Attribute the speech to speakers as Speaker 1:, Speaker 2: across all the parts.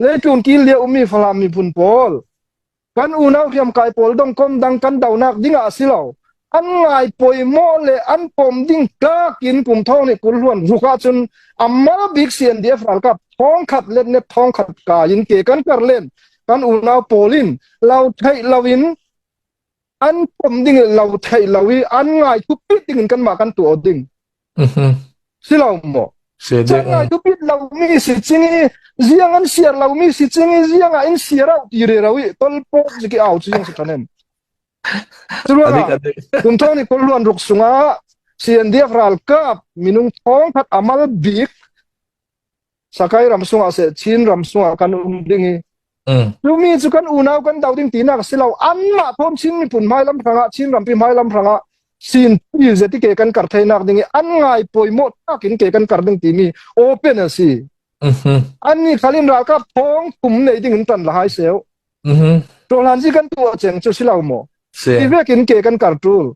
Speaker 1: Leitlun kil lio ummi Falam miphun pawl kan unau hriamkai pawl dongkom dang kan donak dingah a si lo. An ngai poimawh le an pom ding tlak in kum thong nih kulhluan ruk ahcun amal bik CNDF ralkap thong khat let net thong khat ka in ke kan kar len kan unau pawl in lo theih lo in an pom ding lo theih lo i an ngai thupi ding in kanmah kan tuah ding si lo maw
Speaker 2: Se
Speaker 1: chan ngai thupit lo mi si ching i ziang an siar lo mi si ching i ziang ah in siar au ti re ro i tol po ki au chi yang si thanem
Speaker 2: Adik adik.
Speaker 1: Kum thong ni kul luan ruk sungah CNDF ralkap minung thong khat amal bik Sakai ram sungah se Chin ram sungah kan um ding i Tumi cu kan unau kan do ding tinak si lo anmah thawm Chin miphun hmailam hrangah Chin rampi hmailam hrangah sin pi zeti ke kan kar theinak ding i an ngai poimawh takin ke kan kar ding timi open a si. An ni khalin ralkap thong tum nei ding in tan la hai seu. Tohlan ji kan tu cheng chu si lo mo.
Speaker 2: Si.
Speaker 1: Ti vekin ke kan kar tul.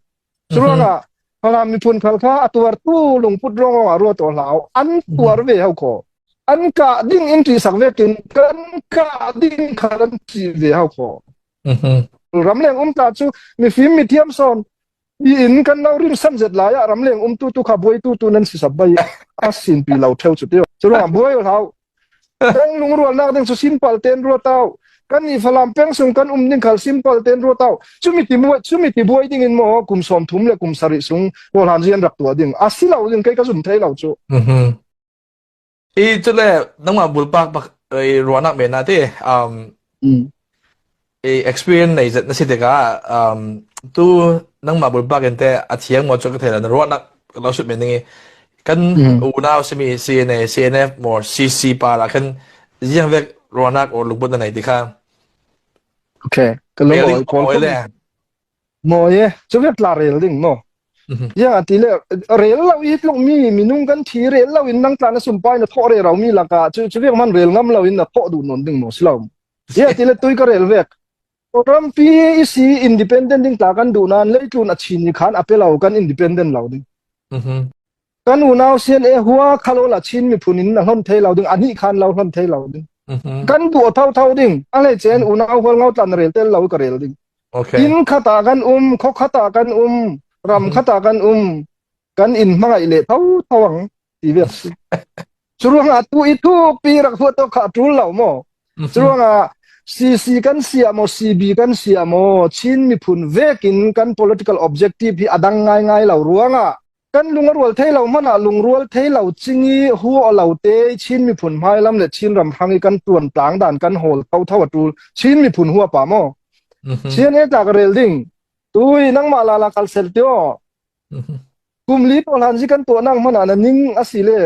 Speaker 1: Curuangah Falam miphun khal kha a tuartu lungput ruangah ah ruat hlah an tuar ve hau kho. An kah ding in ṭihsak vekin kan kah ding khal an ṭih ve hau kho. Ramleng um ta cu mifim mithiam sawn in kan lo rim san zet lai ah ramleng um tu tu kha buai tu tu nan si sap bai a sin pi lo theu chu tio. Curuangah buai hlau Peng lungrualnak ding cu simple ten ruat au. Kan i Falam peng sung kan um ding khal simple ten ruat au. Chumi ti muai chumi ti buai ding in maw kum 30 le kum 7 sung kawlhan rian rak tuah ding. A si lo ding kei ka zum thei lo cu.
Speaker 2: I cule nangmah bulpak bak ruahnak men na te i experience nei zet na si tikah um, tu nangmah bulpak in te a thiang maw cu ka thei lo na ruahnak lo sut men ding i kan unau simi CNA CNF or CC pa la khan ziang vek ruahnak or lungput na nei ti kha
Speaker 1: Okay, ka lung oi pawl
Speaker 2: le
Speaker 1: mo ye chu vek la rel ding mo ya ti le rel lo i tluk mi minung kan thi rel lo in nang tla na sumpai na tho re ro mi laka chu chu vek man rel ngam lo in na tho du non ding mo silo ya ti le tui ka rel vek rampi isi independent ding tla kan du nan leitlun a chin ni khan apelo kan independent lo ding kan unau sian e hua khalo la Chin miphun in na hlon thei lo ding ani khan lo hlon thei lo ding kan du thau thau ding a le chen unau hol ngau tlan rel tel lo ka rel ding
Speaker 2: okay
Speaker 1: inn khata kan um kho khata kan um ram khata kan um kan in hmangai le thau thawang ti ve si curuangah tu i thu pi rak huat to kha tul lo mo curuangah CC kan sia mo CB kan sia mo Chin miphun vekin kan political objective hi adang ngai ngai lo ruangah kan lung a rual thei lo hmanh ah lungrual thei lo cingi hu a lo te Chin miphun hmailam le Chin ram hrang i kan tuan tlang dan kan hawl tho tho a tul Chin miphun hua pa mo Chin e tlak rel ding tui nangmah la la kal sel tio kum li to hlan ji kan tuah nang hmanh ah na ning asi le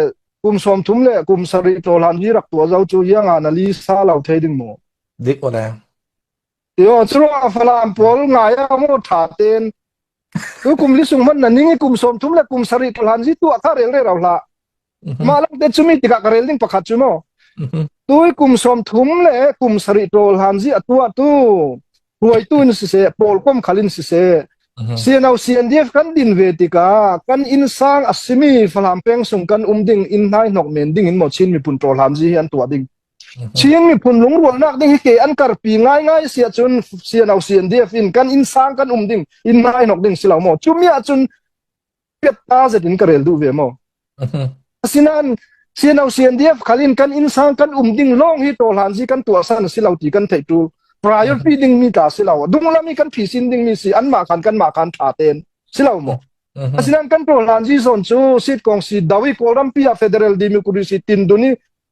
Speaker 1: kum 30 le kum 7 to hlan ji rak tuah zo chu yang ah na li sa lo thei ding mo
Speaker 2: dik o le
Speaker 1: tio chu falam pawl ngai a mo tha ten Tu kum li sung man na ning i kum 30 le kum 7 hlan zi tu kha rel re rau hlah. Mah lang te chumi tikah ka rel ding pakhat chu mo. Tui kum 30 le kum 7 tol han zi atua tu huai tu in si se pawl kom khalin si se CNO CNDF kan din ve tikah kan inn sang asimi Falam peng sung kan um ding inn hnai hnok men ding in mo Chin miphun tol han zi hi an tua ding. Chin miphun lungrualnak ding hi ke an karpi ngaingai si ahcun CNO CNDF in kan inn sang kan um ding inn nai nok ding si lo maw cumi ahcun piat ta zet in ka rel duh ve maw asinain CNO CNDF khalin kan inn sang kan um ding lawng hi tawhlan si kan tuah san si lo ti kan theih tu priority ding mi ta si lo dunglam i kan phisin ding mi si anmah khan kanmah khan tha ten si lo maw asinain kan tawhlan zi zawn cu sit kong si dawi kawlrampi ah federal democracy tin duni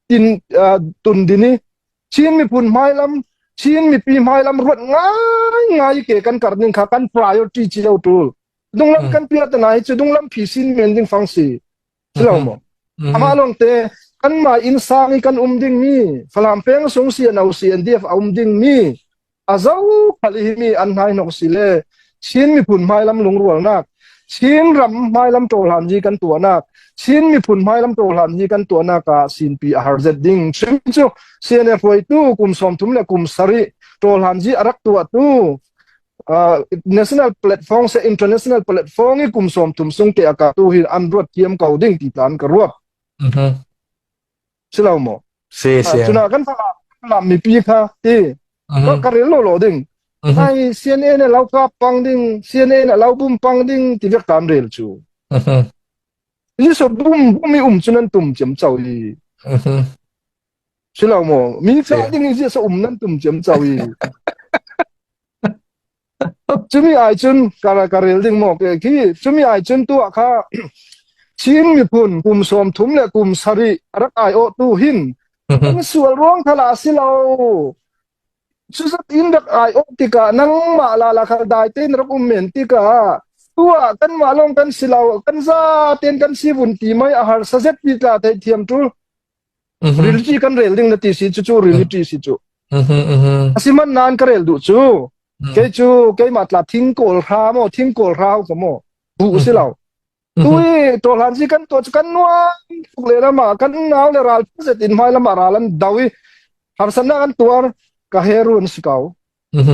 Speaker 1: tin tun din i Chin miphun hmailam Chin mipi hmailam ruat ngai ngai ke kan kar ning kha kan priority cio tul dunglam kan pia te nai chu dunglam phi sin men ding fang si silo mo ama long te kan ma in sang i kan um ding mi Falam peng sung si no CNDF a um ding mi a zo khal hi mi an hnai hnok si le Chin miphun hmailam lungrualnak Chin ram hmailam ṭawhlan hi kan tuahnak Chin miphun hmailam ṭawhlan hi kan tuahnak ah sinpi a har zet ding chim cu CNF hruaitu kum 30 le kum 7 ṭawhlan hi a rak tuahtu national platform se international platform i kum 30 sung te aka tu hi an ruat thiam ko ding ti tlan ka ruat silo maw
Speaker 2: Si si.
Speaker 1: Cuna kan Falam mipi kha ti ka rel lo lo ding. Ai CNA ne lo kap pang ding, CNA ne lo bum pang ding ti vek tan rel cu. Ni so bum bum i um cu nan tum cem chau i. Si lo maw? Mi ca ding i zia sa um nan tum cem chau i. Cumi ai cun ka ka rel ding maw ke khi cumi ai cun tu ah kha Chin miphun kum 30 le kum 7 rak ai awh tu hin kan sual ruang kha la si lo. Cuzat in rak ai awh tikah nangmah la la khal dai tein rak um men tikah tu ah kanmah lawng kan si lo kan za ten kan si vun ti mai a harsa zet ti tla thei thiam tul. Reality kan rel ding na ti si cu cu reality si cu. Asiman nan ka rel duh cu kei cu keimah tla thing kawl hra maw thing kawl hra ka maw bu si lo. Tui tohlan si kan to cu kan nuam tuk le lama kan nau le ral zet in hmai lama ral an do i harsatnak an tuar ka herun si ko.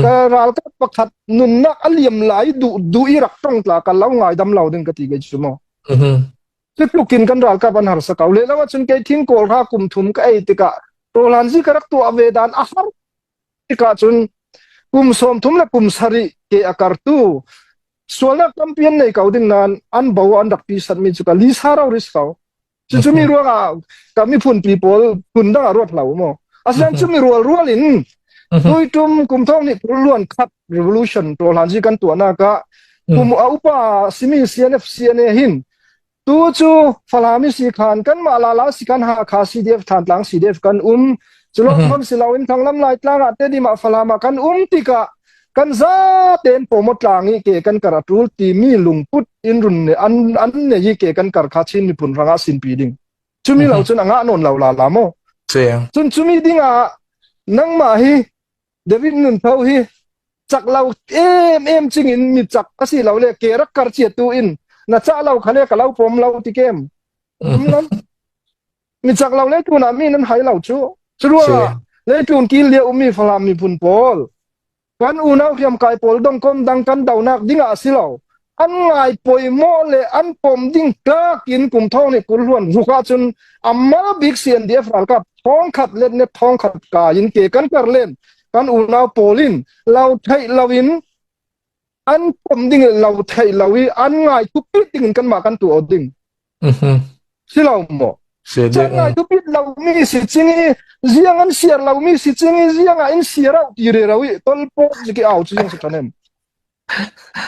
Speaker 1: Ka ralkap pakhat nunnak a liam lai duh duh i rak tong tla ka lo ngai dam lo ding ka ti kei cu maw. Cutluk in kan ralkap an harsa ko. Lehlam ahcun kei thing kawl hra kum thum ka ei tikah rawlhan zi ka rak tuah ve dan a har tikah cun kum 30 le kum 7 ke a kartu sualnak tampi an nei ko ding nain an bo an rak pi satmi cu ka lisa ro ris ko. Cucu mi ruangah ka miphun pi pawl phun dang ah ruat hlah maw. Asinain cu mi rual rual in tuitum kum thong nih luan khat revolution rawlhan zi kan tuahnak ah kum a upa simi CNF CNA hin tu cu Falam si khan kan mah lala si kan Hakha CDF Thantlang CDF kan um culong hmam si loin thanglam lai tlang ah tedim ah Falam ah kan um tikah kan za tein pomo tlang i ke kan kar atul timi lungput in run ne an an ne hi ke kan kar kha Chin miphun rangah sinpi ding chumi lo cun anga non lo la la mo cun chumi ding ah nangmah hi David nun tho hi cak lo em em ching in mi cak asi lo le ke rak kar chia tu in na cha lo khale ka lo pom lo ti kem mi cak lo le tu na mi nan hai lo chu churuang le tlun kil lia ummi falam miphun pawl Kan unau hriamkai pawl dongkom dang kan donak ding ah si lo. An ngai poimawh le an pom ding tlak in kum thong nih kulhluan ruk ahcun amal bik CNDF ralkap thong khat let ne thong khat ka in ke kan kar len kan unau pawl in lo theih lo in an pom ding lo theih lo i an ngai tupi ding in kanmah kan tu ding. Si lo maw? Chan ngai tu pit lo mi si ching i ziang an siar lo mi si ching i ziang ah in siar au ti re ro i tol po ki au chu yang si thanem.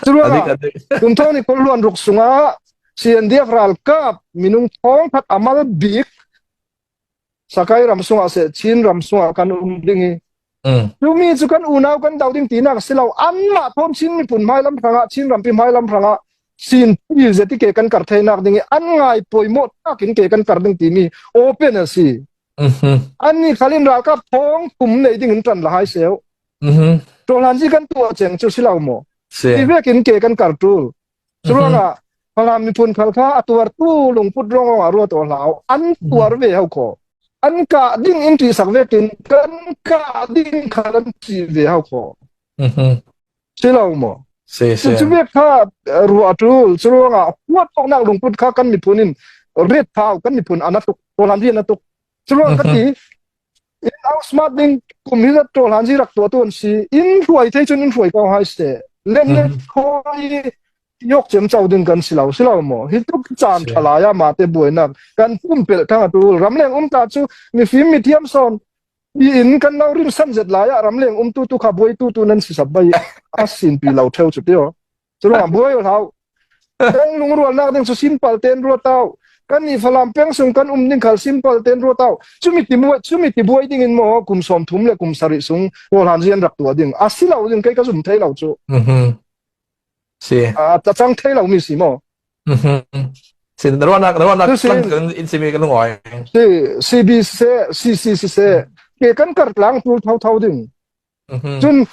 Speaker 1: Curuangah kum thong ni kol luan ruk sungah CNDF ralkap minung thong khat amal bik Sakai ram sungah seh Chin ram sungah kan um ding i Tumi cu kan unau kan do ding tinak si lo anmah thawm Chin miphun hmailam hrangah Chin rampi hmailam hrangah sin pi zeti ke kan kar theinak ding i an ngai poimawh takin ke kan kar ding timi open a si. An ni khalin ralkap thong kum nei ding in tran la hai seu. Ṭawhlan ji kan tuah cheng cu si lo maw? Ti vekin ke kan kar tul. Curuangah Falam miphun khal kha a tuartu lungput ruangah ah ruat aw hlau an tuar ve hau kho an kah ding in ṭih sak vekin kan kah ding khal an ṭih ve hau kho si lo maw cu ve kha ruah ṭul curuangah huat awknak lungput kha kan miphun in ret thau kan miphun ana tuk tawhlan rian a tuk curuang ka ti in au smart ding kum hi zat ṭawhlan zi rak tuah tu an si in hruai thei cun in hruai ko hai se len le khoi yok cem cho ding kan si lo si lo maw hi tluk caan thalai ah mah te buainak kan pumpelh thang atul ramleng um ta cu mifim mithiam sawn i in kan lo rim san zet lai ah ramleng um tu tu kha buai tu tu nan si sap bai a sin pi lo theu chu tio chu buai hlau kan lungrualnak ding cu simple ten ruat tau kan ni falam peng sung kan um ding khal simple ten ruat tau chumi ti muai chumi ti buai ding in mo kum 30 le kum 7 sung hlan rian rak tua ding a si lo ding kai ka zum thei lo chu
Speaker 2: Si.
Speaker 1: A cang thei lo mi si maw?
Speaker 2: Si ruahnak ruahnak kan in simi kan ngoi.
Speaker 1: Si CB se CC si se ke kan kar tlang tul thau thau ding. Cun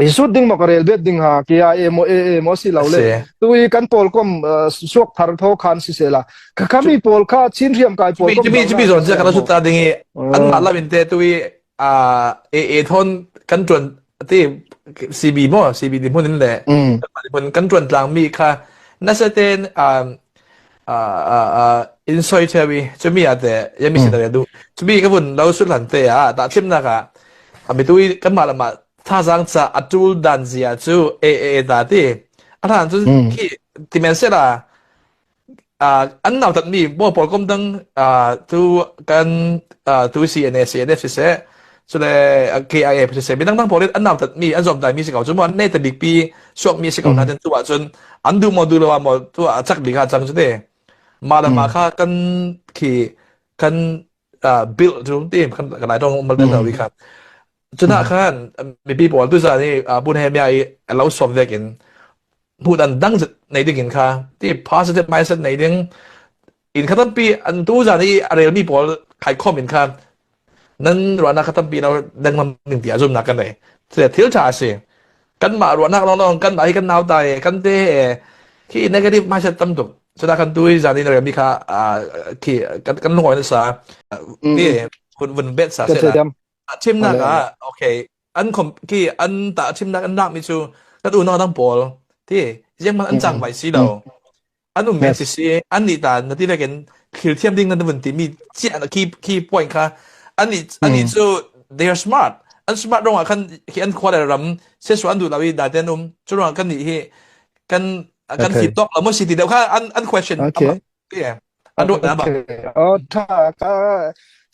Speaker 1: isut ding mo ka rel bet ding ha ke a e mo e e mo si lo le tu i kan pawl kom suak thar tho khan si se la ka kami pawl kha chin riam kai pawl kom
Speaker 2: mi mi zon che kan sut ta ding i an ma lam in te tu i a e e thon kan tuan ti CB maw CB di hmun in le hmun kan ṭuan tlang mi kha nasa ten um uh, uh, uh, In soi theo i chumi ah te yami si da du chumi ka vun lo su hlan te ah ta thimnak ah ami tu i kanmah lamah thazaang ca atul dan zia cu e e da ti a hlan cu khi ti men se la an nautat mi bo pawl kom dang tu kan tu CNA CNF siseh cule KIA siseh midang dang pawl an nautat mi an zom dai mi si ko cu mo an nei ta bik pi suak mi si ko na den tu ah cun an du mo du lo mo tu ah chak bik ha chang chu te ma la ma kha kan khi kan build cu ti kan kan lai dong mal den wi kha cuna khan mipi pawl tu za ni bun he mya i lo som vek in hmuh dan dang nei ding in kha ti positive mindset nei ding in kha tampi an tu zan i a relmi pawl khaikhom in kha nan ruahnak kha tampi no dengmam ding ti azum nak kan nei thil tha a si kan mah ruahnak long long kan mah hi kan nau tai kan te khi negative mindset tam tuk cuna kan tu zan in relmi kha khi kan kan lungoi na sa ti vun vun bet sa se la chimnak ah okay an khom khi an ta chimnak an nak mi chu kan unau dang pawl ti ziang man an chang vai si lo an um men si si an nih ta na ti vekin thil thiam ding na vun ti mi chiah na key key point kha an nih an nih cu they are smart an smart rong ah khan khi an khua le ram se su an duh lo i da ten um cu ruang kan nih hi kan kan fit tok lo mo si ti deuh kha an an question
Speaker 1: okay
Speaker 2: an ruat na ba
Speaker 1: oh tha ka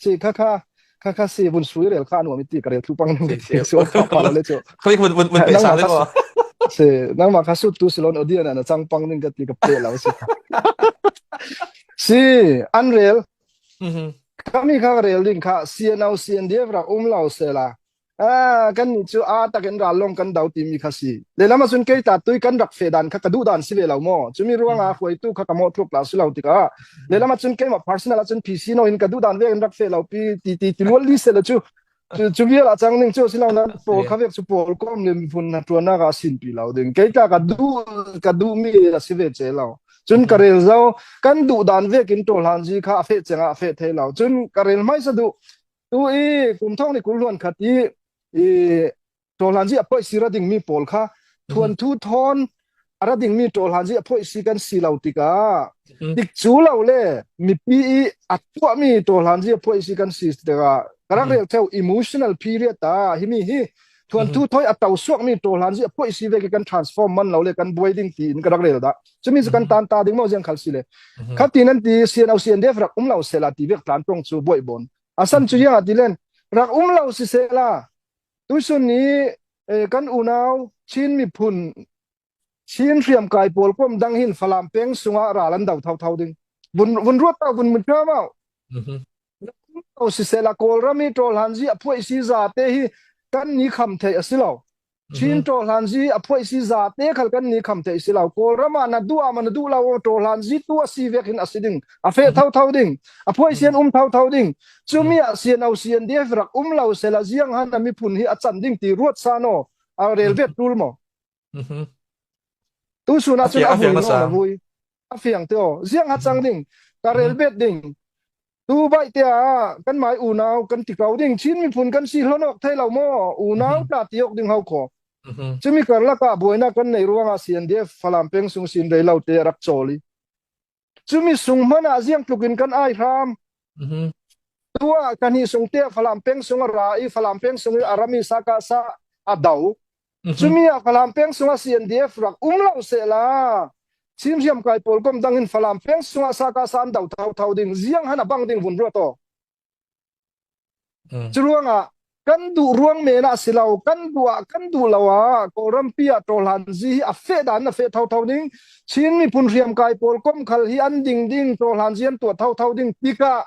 Speaker 1: si kha kha kha kha si vun sui rel kha nuam ti ka rel thu pang nung ti so pa lo le chu
Speaker 2: khoi vun vun vun pe sa le ko
Speaker 1: si nang ma kha su tu silon odian na chang pang ning ka ti ka pe lo si si an rel kami kha rel ding kha CNO CNDF rak um lo se la Ah, kan nih cu a takin ral lawng kan do timi kha si. Lehlam ahcun kei ta tui kan rak fe dan kha ka duh dan si ve lo maw? Cumi ruangah hruaitu kha ka mawh tluk la si lo tikah lehlam ahcun keimah personal ahcun PC no in ka duh dan ve in rak fe lo pi ti ti ti lual li se le cu cu cu vial a cang ning cu si lo nan pawl kha vek cu pawl kom le miphun na tuanak ah sin pi lo ding kei ta ka duh ka duh mi a si ve che lo cun ka rel zo kan duh dan vek in to hlan ji kha a fe cheng ah a fe thei lo cun ka rel mai sa duh Tu i kum thong ni kul hluan khat i i ṭawhlan zi a phoih si ra dingmi pawl kha thuan thu thawn a ra dingmi ṭawhlan zi a phoih si kan si lo tikah tik cu lo le mipi i a tuahmi ṭawhlan zi a phoih si kan si tikah ka rak rel theo emotional period ta himi hi thuan thu thoi a to suakmi ṭawhlan zi a phoih si ve kan transform man lo le kan buai ding ti in ka rak rel da cumi cu kan tan ta ding mo ziang khal si le khat ti nan ti CNO CNDF rak um lo sela ti vek tlan tong chu buai bon asan chu yang ti len rak um lo si sela tuisun ni kan unau Chin miphun Chin hriam kai pawl kom dang hin Falam peng sungah ral an do thau thau ding vun vun ruat ta vun mun mau lo si sela Kawlram i ṭawlhan zi a phuai si za te hi kan ni kham thei a si lo Chin ṭawlhan zi a phuai si za te khal kan ni kham thei si lo Kawlram ah na duh ah ma na duh lo ṭawlhan zi tu a si vek hin a si ding a fe tho tho ding a phuai sian um tho tho ding cumi ah CNO CNDF rak um lo sela ziang han a miphun hi a can ding ti ruat sa no a rel vet tul mo tu sun ah cun a vui no na vui a fiang te o ziang ha cang ding ka rel bet ding Tu bai te ah kan mai unau kan ti ko ding Chin miphun kan si hlon awk thei lo maw unau tla ti awk ding hau kho cumi karlak ah buainak kan nei ruangah CNDF Falam peng sung sin rei lo te rak chawl i cumi sung hman ah ziang tluk in kan ai hram tu ah kan hi sung te Falam peng sung a ra i Falam peng sung i arami saka sa a do Cumi ah Falam peng sungah CNDF rak um lo sehla Chin hriamkai pawl kom dang in Falam peng sungah saka sa an do thau thau ding ziang han a bang ding vun ruat aw. Curuangah kan duh ruang men ah si lo kan duh ah kan duh lo ah Kawlram pi ah ṭawlhan zi hi a feh dan a feh thau thau ding Chin miphun hriamkai pawl kom khal hi an ding ding ṭawlhan zi an tuah thau thau ding tikah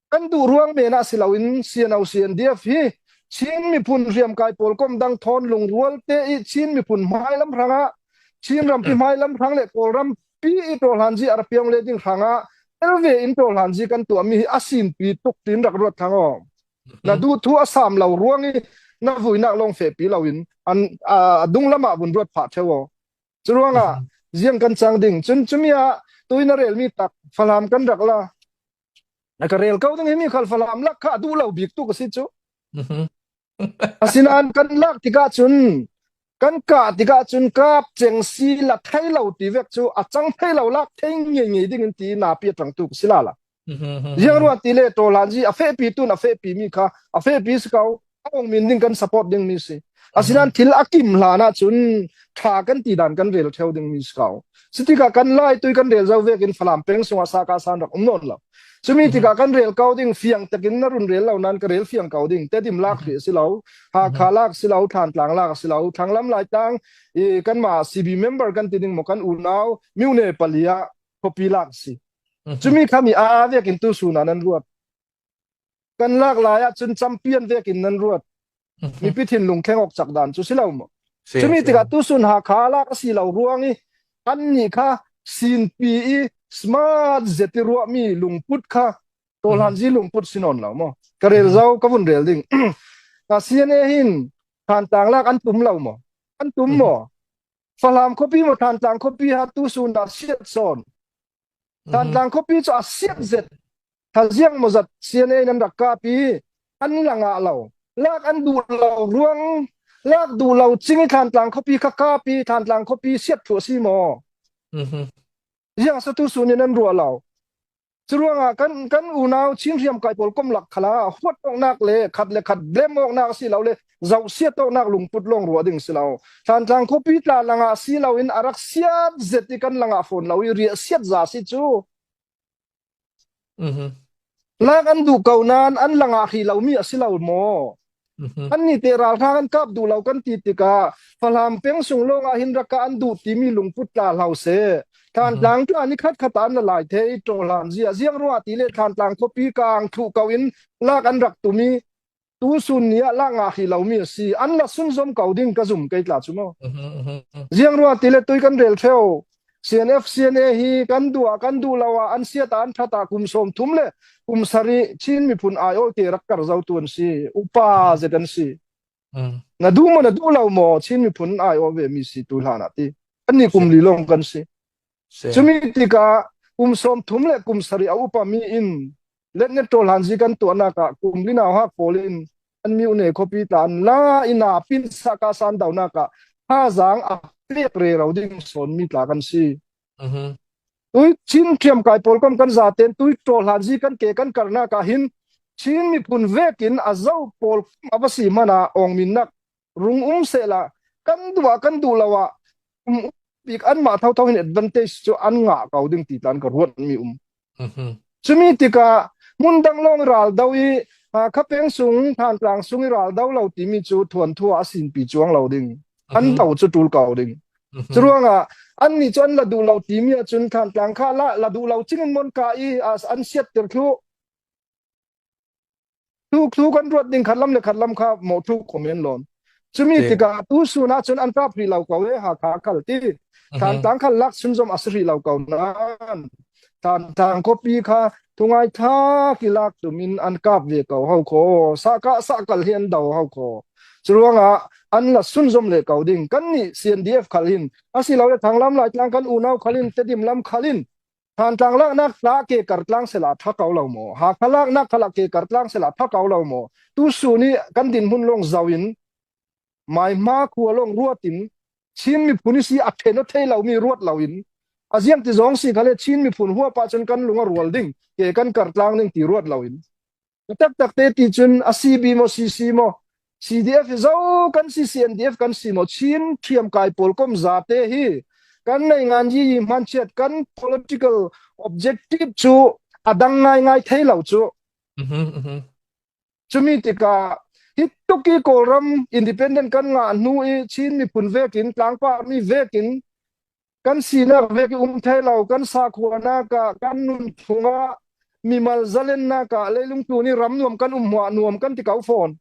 Speaker 1: Kan duh ruang men ah si loin CNO CNDF hi Chin miphun hriamkai pawl kom dang thawn lungrual te i Chin miphun hmailam hrangah Chin rampi hmailam hrang le Kawlram pi i ṭawlhan zi arpiong le ding hrangah tel ve in ṭawlhan zi kan tuahmi hi a sinpi tuk tin rak ruat thang aw. Na duh thu a sam lo ruang i na vuinak lawng fe pi loin an a dung lam ah vun ruat phah theo aw. Curuangah ziang kan cang ding cun cumi ah tuin a relmi tak Falam kan rak la Na ka rel ko ding hi mi khal Falam lak kha a duh lo bik tu ka si cu. Asinain kan lak tikah cun. Kan kah tikah cun kap ceng si la thei lo ti vek cu a cang thei lo lak thei ngei ngei ding in ti na pi tang tu si la la. Ziang ruan ti le to lan ji a fe pi tun a fe pi mi kha a fe pi si ko ong min ding kan support ding mi si. Asinan thil a kim hlan ah cun tha kan ti dan kan rel theo ding mi si ko. Sitika kan lai tui kan rel zo vek in Falam peng sungah sa ka san rak um non lo. Cumi tikah kan rel ko ding fiang takin na run rel lo nan ka rel fiang ko ding tedim lak ri si lo Hakha lak si lo Thantlang lak si lo Thanglam Laitlang i kanmah CB member kan ti ding maw kan unau myone palia khuapi lak si. Cumi kha mi aa vek in tu suna nan ruat. Kan lak lai ah cun champion vek in nan ruat. Mipi thinlung thleng awk cak dan cu si lo maw? Cumi tikah tusun Hakha lak a si lo ruang i an nih kha sinpi i smart zeti ruahmi lungput kha tawhlan zi lungput si nawn lo maw? Ka rel zau ka vun rel ding. Na CNA hin Thantlang lak an tum lo maw? An tum maw? Falam khuapi maw Thantlang khuapi ha tu sun dah siat sawn. Thantlang khuapi cu a siat zet. Thaziang maw zat CNA nan rak kap i an langah lo. Lak an duh lo ruang lak duh lo cing i Thantlang khuapi kha kap i Thantlang khuapi siat thu a si maw? Ziang satu sun in an ruah lo. Curuangah kan kan unau Chin hriamkai pawl komlak khala huat awknak le khat le khat blem awknak si lo le zohsiat awknak lungput lawng ruah ding si lo. Thantlang khuapi tla langah si lo in a rak siat zet i kan langah fawn lo i riah siat za si cu. Lak an duh ko nain an langah hri lomi a si lo maw? Annih te ralhrang an kap duh lo kan ti tikah Falam peng sung lawng ah hin rak kah an duh timi lungput tla hlau seh. Thantlang tla ni khat khat an la lai the i ṭawhlan zia ziang ruah ti le Thantlang khuapi kaang thuh ko in lak an rak tumi tu sun ni ah lak nga hri lomi a si. An la sun zom ko ding ka zum kei tla cu mu. Ziang ruah ti le tui kan rel theo. CNF CNA hi kan duh ah kan duh lo ah an siat ah an that ah kum 30 le kum sarih Chin miphun aiawh te rak kar zo tu an si upa zet an si na duh maw na duh lo maw Chin miphun aiawh ve mi si tu hlan ah ti kan ni kum li lawng kan si cumi tikah kum 30 le kum sarih a upa mi in letnet ṭawl han zi kan tuahnak ah kum li nau hak pawl in an mi une khuapi tla an la ina pin saka san donak ah thazaang a pek re ro ding sawn mi tla kan si. Tui Chin ṭhiam kai pawl kom kan zaten tui ṭawl han zi kan ke kan karnak ah hin Chin miphun vekin a zo pawl a va si mana ong min nak rung um sehla kan duh ah kan duh lo ah um bik an mah tho tho hin advantage cu an ngah ko ding ti tlan ka ruat mi um. Cumi tikah hmundang lawng ral do i Khapeng sung Thantlang sung i ral do lo timi cu thuanthua a sinpi cuang lo ding. An do cu ṭul ko ding. Curuangah an nih cu an la duh lo timi ahcun Thantlang kha la la duh lo cing in mon ka i an siat tir thlu. Tu thu kan ruat ding khat lam le khat lam kha mo thu komen lon. Cumi tikah tu sun ahcun an kap rih lo ko e Hakha khal ti. Thantlang khal lak sun zom a si rih lo ko nan. Thantlang khuapi kha thungai tha ki lak tumin an kap ve ko ho kho. Sa ka sa kal hi an do ho kho. Curuangah an la sun zom le ko ding. Kan nih CNDF khal hin asilo le thanglam lai tlang kan unau khalin tedim lam khalin Thantlang laknak tla ke kartlang sela tha ko lo maw? Hakha laknak khala ke kartlang sela tha ko lo maw? Tu su nih kan dinhmun lawng zau in mai hma khua lawng ruat in Chin miphun si a then a thei lomi ruat lo in a ziang ti zong si khale Chin miphun huap ahcun kan lung a rual ding ke kan kartlang ding ti ruat lo in Taktak te ti cun a CB maw CC maw CDF hi zo kan si CNDF kan si maw Chin ṭhiamkai pawl kom zate hi kan nei ngan yi yi hmanchiat kan political objective cu a dang ngaingai thei lo cu. Cumi tikah hi tuk i Kawlram independent kan ngah hnu i Chin miphun vekin tlangpar mi vekin kan sinak vek i um thai lo kan sakhuanak ah kan nunphung ah mimal zalennak ah leilung tu nih ram nuam kan um hmuah nuam kan ti ko fawn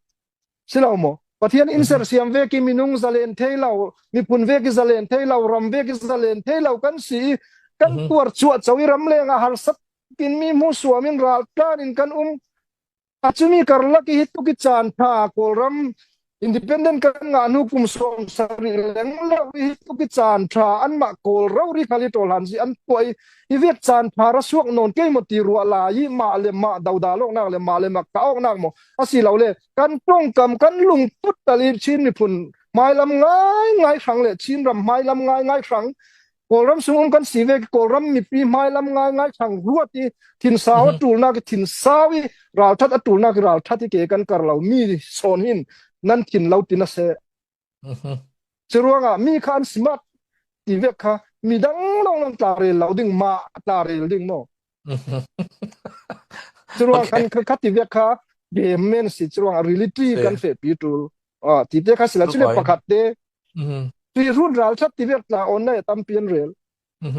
Speaker 1: si lo maw Pathian in sersiam vek i minung zalen thei lo miphun vek i zalen thei lo ram vek i zalen thei lo kan si i kan tuar chuah cho i ram leng ah harsat tin mi hmu suam in raltlan in kan um Cumi karlak i hi tuk i caan ṭha Kawlram independent kan ngah hnu kum 70 lenglo i hi tuk i caan ṭha anmah Kawl rori khal i ṭawlhan si an tuah i hi viet caan ṭha ra suak nawn kei maw ti ruah lai i mah le mah dodal awknak le mah le mah kah awknak maw asilole kan tongkam kan lungput tal i Chin miphun Hmailam ngai ngai hrang le Chinram hmailam ngai ngai hrang Kawlram sung um kan si ve Kawlram mipi hmailam ngai ngai hrang ruat i thinsau a ṭulnak i thinsau i ralṭhat a ṭulnak i ralṭhat i ke kan kar lo mi sawn hin nan thin lo tin a seh. Curuangah mi kha an smart ti vek kha mi dang lawng nan tla rel lo ding ma tla rel ding maw? Curuang kan kha ti vek kha game men si curuang reality kan fe pi tul. Ti te kha sila chule pakhat te ti run ral that ti vek tla on na tampi an rel.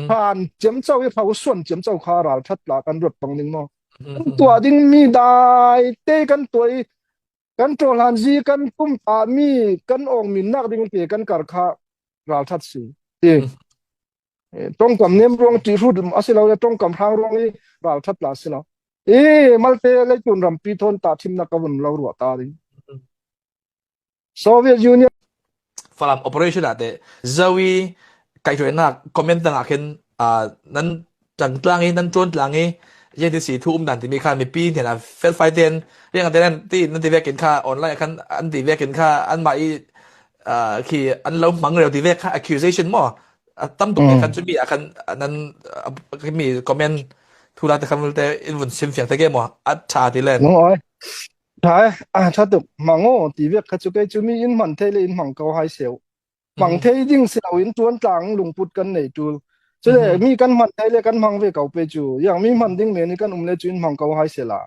Speaker 1: Phan chem chau i phau suan chem chau kha ral that la kan ruat pang ding maw? Kan tua ding mi dai te kan tuai kan ṭawhlan zi kan pumpa mi kan awng min nak ding te kan kar kha ralṭhat si ti tongkam nem ruang ṭih hrut asilo le tongkam hrang ruang i ralṭhat la si lo i malte leitun rampi thawn ta thimnak ka vun lo ruah ta ding Soviet Union
Speaker 2: Falam operation ah teh Zoe kaihhruainak comment tang ah khin nan tangtlang i nan ṭawn tlang i si thu um dan timi kha mipi hnen ah felfai ten riang te nan ti nan ti vekin kha online khan an ti vekin kha an mah i khi an lo hmang reu ti vek kha accusation mo tam tuk khan chu mi ah khan nan mi comment thu la te khan te in vun sim fiang te ke mo a tha ti len
Speaker 1: Ngoi Tha tha tuk mango ti vek kha chu kei chu mi in hman thei le in hmang ko hai seu Mang thei ding si loin tuan tlang lungput kan nei tul. Cule mi kan hman thei le kan hmang ve ko pe cu. Yang mi hman ding men i kan um le cu in hmang ko hai se la.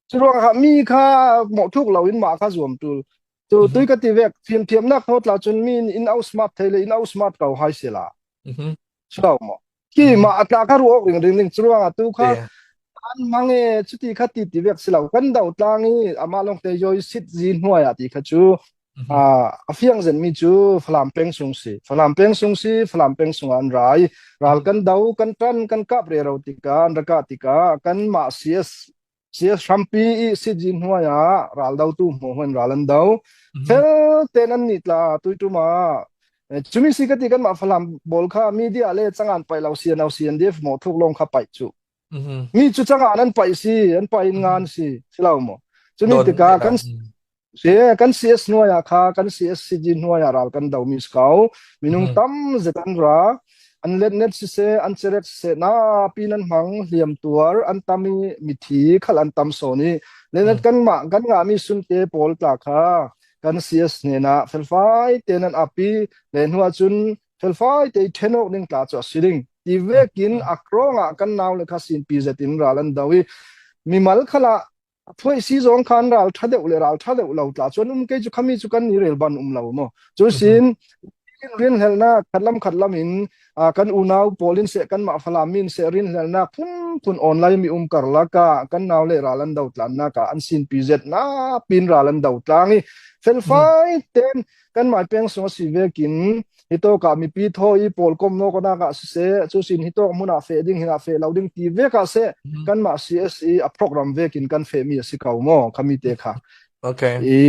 Speaker 1: Cu ruang ah mi kha mawh thuk loin mah kha zuam tul. Tu tui ka ti vek fim thiamnak thawt la cun mi in au smart thei le in au smart ko hai se la. Silo maw? Khi mah a tla kha ruak ring ring ding cu ruang ah tu kha an mang e cuti kha ti ti vek silo kan do tlang i amah long te yoi sit zi hnuai ah ti kha cu a fiang zen mi cu Falam peng sung si Falam peng sung si Falam peng sung an rai ral kan do kan tan kan kap re ro tika an raka tika kan mah CS CS hrampi i sitzi hnuai ah raldotu hmuh ral an do. Fel ten an nih tla tuitum ah cumi si ka ti kan mah Falam bol kha media le changan pai lo CNO CNDF mo thuk long kha pai chu. Mi cu changan an pai si an pai in ngan si silo mo. Cumi tikah kan Si, kan CS hnuai ah kha kan CSCG hnuai ah ral kan do mi si ko. Minung tam zet an ra. An letnet siseh, an cerek siseh, napi nan hmang, hliam tuar an tam i mithi khal an tam sawn i lenet kan mah kan ngah mi sunte pawl tla kha kan CS hnen ah felfai te nan api le hnu ah cun felfai te then awk ding tla cu a si ding. Ti vekin a krong ah kan nau le kha sinpi zet in ral an do i mimal khala Phuai si zong khan ral ṭha deuh le ral ṭha deuh lo tla cun um kei cu khami cu kan i rel ban um lo maw cu sin rinhlelnak khatlam khatlam in kan unau pawl in seh kanmah Falam in seh rinhlelnak phunphun online mi um karlak ah kan nau le ral an do tlannak ah an sin pi zet na pin ral an do tlang i felfai ten kanmah peng sung a si vekin hitawk ah mipi thaw i pawl kom no konak ah siseh cu sin hitawk hmun ah fe ding hin ah fe lo ding ti vek ah seh kanmah CSE a program vekin kan fe mi a si ko mo khami te kha
Speaker 2: okay
Speaker 1: i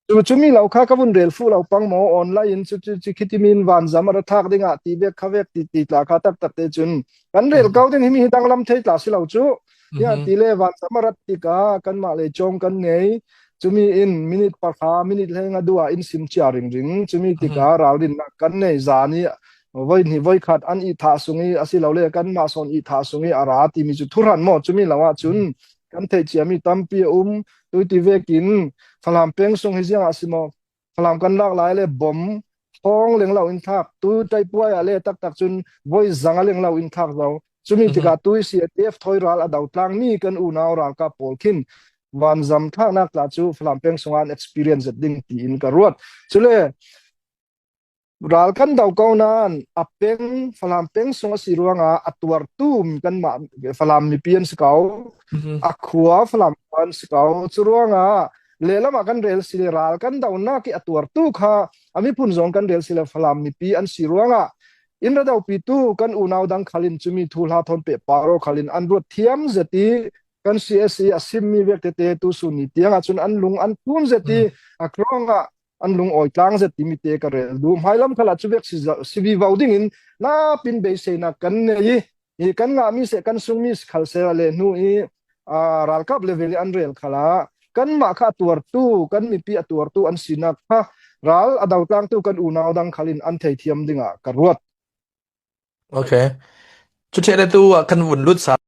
Speaker 1: cu chumi lo kha ka vun rel fu lo pang mo online in cu cu khiti min van zam ara thak ding ah ti vek kha vek ti ti tla kha tak tak te cun kan rel ko ding hi mi hi dang lam thei tla si lo cu Ya ti le van sam a rat tikah kanmah le cawng kan ngei. Cumi in minute pahra minute hlei nga duah in sim chia ringring. Cumi tikah ralrinnak kan nei zan i voi hnih voi khat an i thah sung i asilole kanmah sawn i thah sung i a ra timi cu thuhran maw cumi lo ahcun kan theih ciami tampi a um. Tuiti vekin Falam peng sung hi ziang ah si maw Falam kan lak lai le bom thawng leng lo in thlak tu taipuai ah le taktak cun voi zang a leng lo in thlak zo cumi tikah tu CATF thoi ral a do tlang mi kan unau ralkap pawl khin vanzam thlaknak tla cu Falam peng sungah an experience zet ding tiin ka ruat cule ral kan do ko nain a peng Falam peng sung a si ruangah a tuartu kanmah Falam mipi an si ko a khua Falam khua an si ko cu ruangah lehlam ah kan rel si le ral kan donak i a tuartu kha a miphun zong kan rel si le Falam mipi an si ruangah in ra dopitu kan unau dang khalin cumi thu hla thon pe paro khalin an ruat thiam zet i kan CSC a simmi vek tete tu su ni tiang ahcun an lung an tun zet i a krong ah an lung awi tlang zet timi te ka rel du hmailam khala chu vek si vi vo ding in na pin beiseinak kan nei i kan ngahmi seh kan sungmi khal seh le hnu i ralkap level i an rel khala kanmah kha a tuartu kan mipi a tuartu an sinak kha. Ral a dotlangtu kan unau dang khal in an theithiam dingah ka ruat.
Speaker 2: Okay. Cu tu ah kan vun lut sa.